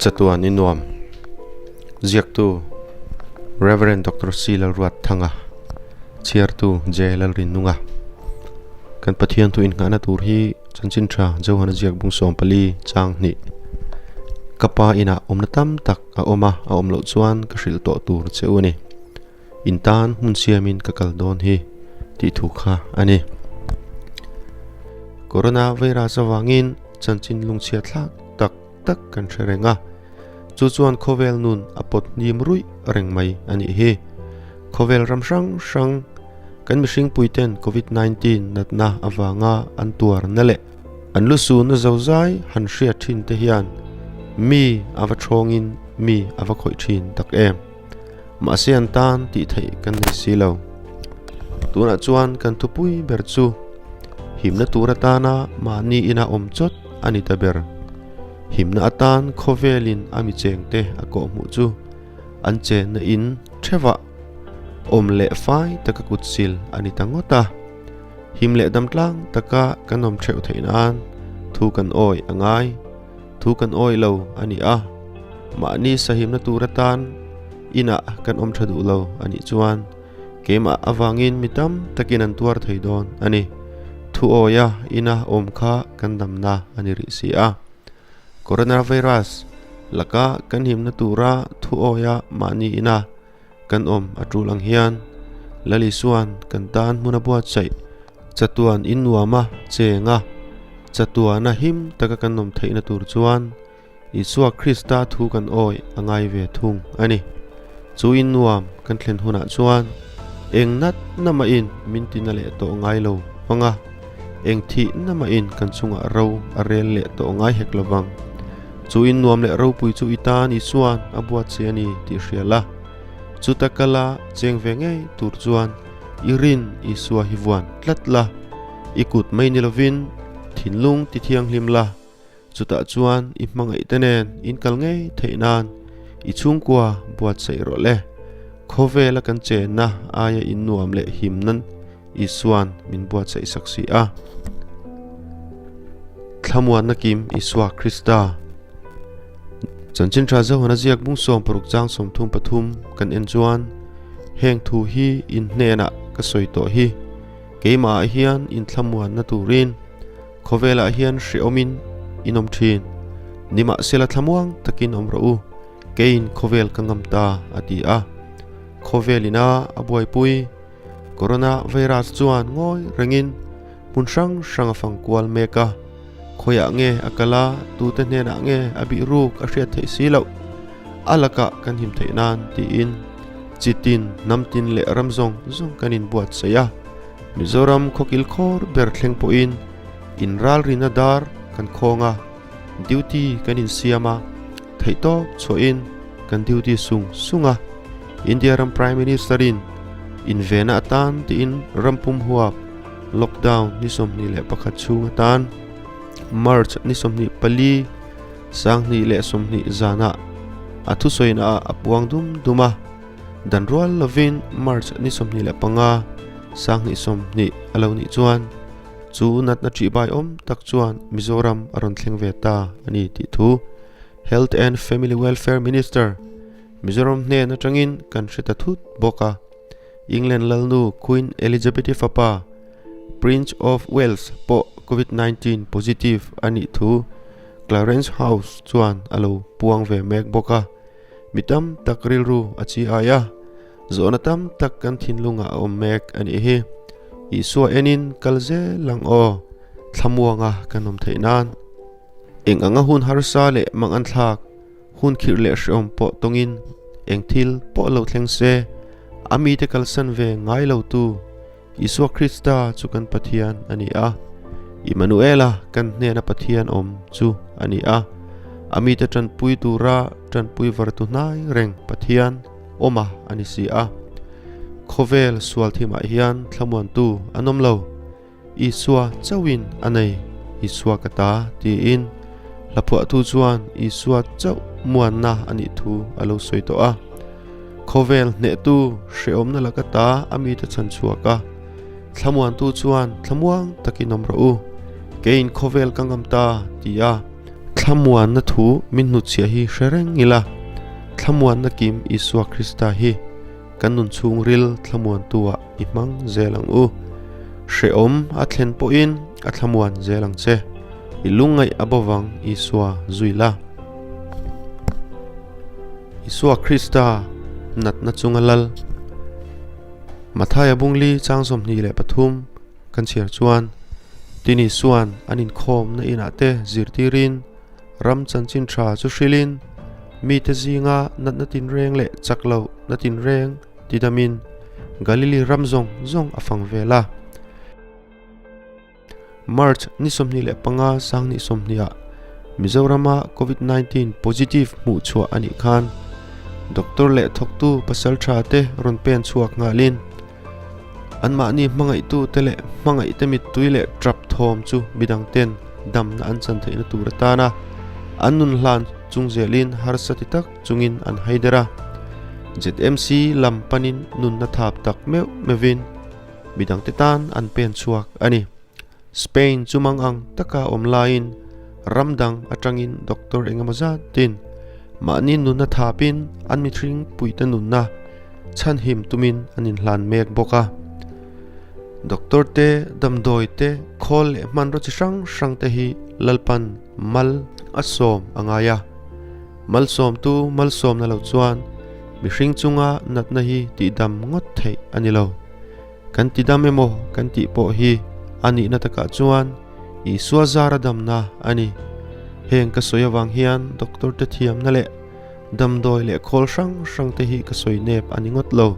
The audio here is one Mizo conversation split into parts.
Chatuan i nuam. Ziaktu, Rev. Doctor C. Lalruatthanga, Chhiartu, J. Lalrinnunga. Kan Pathian thu innghahna tur hi Chanchin Tha Johana ziak bung 14 chang hnih. Ka pa inah awmna tam tak a awm a, a awm loh chuan ka hrilh tawh tur che u a ni. In tan hmun siamin ka kal dawn hi tih thu kha a ni. Corona virus avangin chanchin lungchhia thlak tak tak kan hre reng a, chu chuan khawvel nun a pawt hnim ruih reng mai a nih hi. Khawvel ram hrang hrang kan mihring puiten Covid 19 natna avanga an tuarna leh an lu sunna zozai han hriat thin te hian mi a va thawngin mi a va khawih thin tak em. Mahse an tan tih theih kan nei si lo. Tunah chuan kan thupui ber chu himna tur atana mahni ina awm chawt a ni ta ber. Himna atan khawvelin a mi chengte a kawhhmuh chu an chenna in thevah awm leh fai taka kutsil a ni ta ngawt a. Him leh damtlang taka kan awm theuh theih nan thu kan awi a ngai. Thu kan awi lo a ni a, mahni sahimna tur atan inah kan awm tha duh lo a nih chuan keimah avangin mi tam takin an tuar thei dawn a ni. Thu awia ina awm kha kan damna a ni rih si a. Coronavirus laka kan himna tura thu awia mahni ina kan awm a tul ang hian Lal Isuan kan tan hmun a buatsaih chatuan in nuam a cheng a, chatuana him taka kan awm theihna tur chuan Isua Krista thu kan awi a ngai ve thung a ni. Chu in nuam kan thlen hunah chuan eng nat namahin min tina leh tawh ngai lo vang a, eng thih namahin kan chungah ro a rel leh tawh ngai hek lo vang. Chu in nuam leh ropui chu i tan Isua'n a buat che a ni tih hria la. Chuta kala cheng ve ngei tur chuan i rin Isua hi vuan tlat la, i kut mai ni lovin thinlung ti thianghlim la, chutah chuan i hmangaih te nen in kal ngei theih nan i chhungkua buatsaih rawh le. Khawvela kan chenna aia in nuam leh him nan Isua'n min buatsaih sak si a. Thlamuanna kim Isua Krista. Chanchin Tha Zohana ziak bung 16 chang 33 kan en chuan heng thu hi in hnenah ka sawi tawh hi. Keimahah hian in thlamuanna turin khawvelah hian hrehawmin in awm thin. Nimahsela thlamuang takin awm rawh u, keiin khawvel ka ngam ta a ti a. Khawvel ina a buaipui. Corona virus chuan ngawi rengin hmun hrang hrang a fang kual mek a, khawiah nge a kal a, tute hnenah nge a bih ruk a hriat theih si loh. A lakah kan him theih nan tiin chitin, hnamtin leh ram zawng zawng kan inbuatsaih a, Mizoram khawkil khawr ber thleng pawhin inralrina dar kan khawng a, duty kan insiam a, theihtawp chhuahin kan duty sung sung a, India ram Prime Minister-in invena atan tiin ram pum huap lockdown ni 21 chhung atan March ni 24 2020 zanah a thusawina ah a puang dum dum a, dan rual lovin March ni 25 2020 a lo nih chuan Chu natna ṭihbai awm tak chuan Mizoram a rawn thleng ve ta a ni tih thu Health and Family Welfare Minister Mizoram hnen aṭangin kan hre ta thut bawk a. England lalnu Queen Elizabeth-i fapa Prince of Wales pawh Covid 19 positive a nih thu Clarence House chuan a lo puang ve mek bawk a. Mi tam tak rilru a chi ai a. Zawhna tam tak kan thinlungah a awm mek a nih hi. Isua enin kal zel ang aw, thlamuanga kan awm theih nan. Eng anga hun harsa leh mang an thlak, hun khirh leh hrehawm pawh tawngin eng thil pawh lo thleng se, a mite kalsan ve ngai lo tu Isua Krista chu kan Pathian a ni a. Immanuela kan hnena Pathian awm chu a ni a. A mite tanpui tura tanpui vartu hnai reng Pathian awm a a ni si a. Khawvel sual thimah hian thlamuantu an awm lo. Isua chauhin a nei, Isua ka ta tiin hlaphuahtu chuan Isua chauh muanna a nih thu a lo sawi tawh a. Khawvel hnehtu hrehawmna laka ta a mite chhan chhuak a, thlamuantu chuan thlamuang takin awm rawh u, keiin khawvel ka ngam ta ti a. thlamuanna thu min hnutchhiah hi hre reng ila, thlamuanna kim Isua Krista hi kan nun chhungril thlamuantu-ah i hmang zel ang u. Hrehawm a thlen pawhin a thlamuan zel ang che. I lungngaih a bawvang Isua zui la. Isua Krista natna chunga lal. Mathaia bungli chang 23 kan chhiar chuan Tin Isua'n an inkhawmna inah te zirtirin ram chanchin tha chu hrilhin mite zinga natna tinreng leh chak loh na tinreng tidamin Galili ram zawng zawng a fang vel a. March ni 25 sang ni 20 ah Mizorama Covid-19 positive hmuh chhuah a nih khan doctor leh thawktu pasal tha te rawn pen chhuak nghalin anmahni hmangaihtu te leh hmangaihte mittui leh tap thawm chu midang ten damna an chan theihna tur atana an nun hlan chung zelin harsa ti tak chungin an haider a. ZMC lam panin nunna thap tak meuh meuhin midangte tan an pen chhuak a ni. Spain chu mang ang taka awm laiin ram dang atangin doctor engemaw zatin mahni nunna thapin an mihring puite nunna chhanhim tumin an inhlan mek bawk a. Doctor te, damdawi te, khawl leh hmanraw chi hrang hrang te hi Lalpan mal a sawm a ngai a. Malsawmtu malsawmna lo chuan mihring chunga natna hi tihdam ngawt theih a ni lo. Kan ti dam emaw kan tih pawh hi a nihna takah chuan Isua zara damna a ni. Heng ka sawi avang hian doctor te thiamna leh damdawi leh khawl hrang hrang te hi ka sawi nep a ni ngawt lo.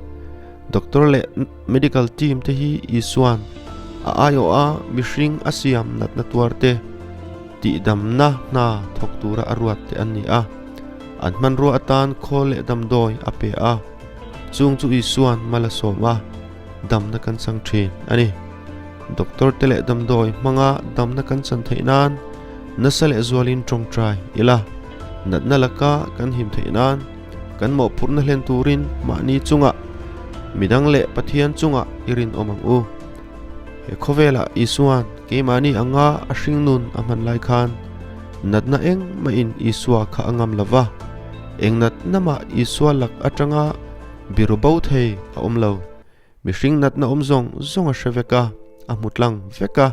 Doctor leh medical team te hi Isua'n a aiawha mihring a siam natna tuar te tihdamna hna thawk tura a ruat te an ni a. An hmanrua atan khawl leh damdawi a pe a. Chung chu Isua'n mal a sawm a, damna kan chang thin a ni. Doctor te leh damdawi hmanga damna kan chan theih nan nasa leh zualin tawngtai ila, natna laka kan him theih nan kan mawhphurhna hlen turin mahni chungah, midang leh Pathian chungah i rinawm ang u. He khawvelah Isua'n keimahni anga a hringnun a hman lai khan natna engmahin Isua kha a ngam lo va, eng natna mah Isua lak atanga biru bo thei a awm lo. Mihring natna awm zawng zawng a hre vek a, a hmu tlang vek a,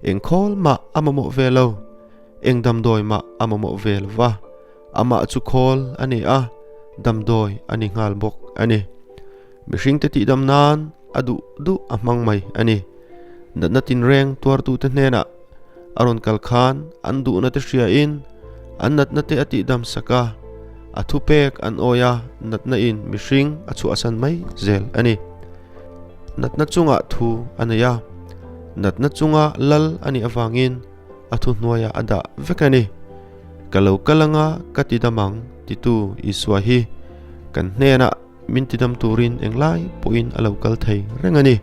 eng khawl mah a mamawh ve lo, eng damdawi mah a mamawh ve lo va, amah chu khawl a ni a, damdawi a ni nghal bawk a ni. Mihringte tihdam nan a duh duh a hmang mai a ni. Natna tinreng tuartute hnenah a rawn kal khan an duhna te hriain an natna te a tihdam sak a, a thupek an awi a, natna in mihring a chhuahsan mai zel a ni. Natna chungah thu a nei a, natna chunga lal a nih avangin a thuhnuaiah a dah vek a ni. Ka lo kal anga ka tidam ang titu Isua hi kan hnenah Min tidam turin englai pawhin a lo kal thei reng a ni.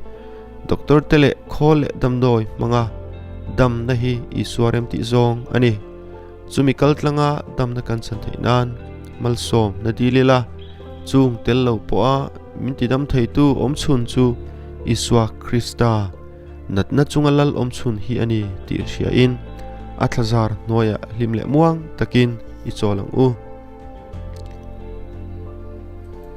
Doctor te leh khawl leh damdawi hmanga damna hi Isua rem tih zawng a ni. Chumi kal tlanga damna kan chan theih nan malsawm na dil ila, chung tel lo pawha min tidam theitu awmchhun chu Isua Krista natna chunga lal awmchhun hi a ni tih hriain a thlazar hnuaiah hlim leh muang takin i chawl ang u.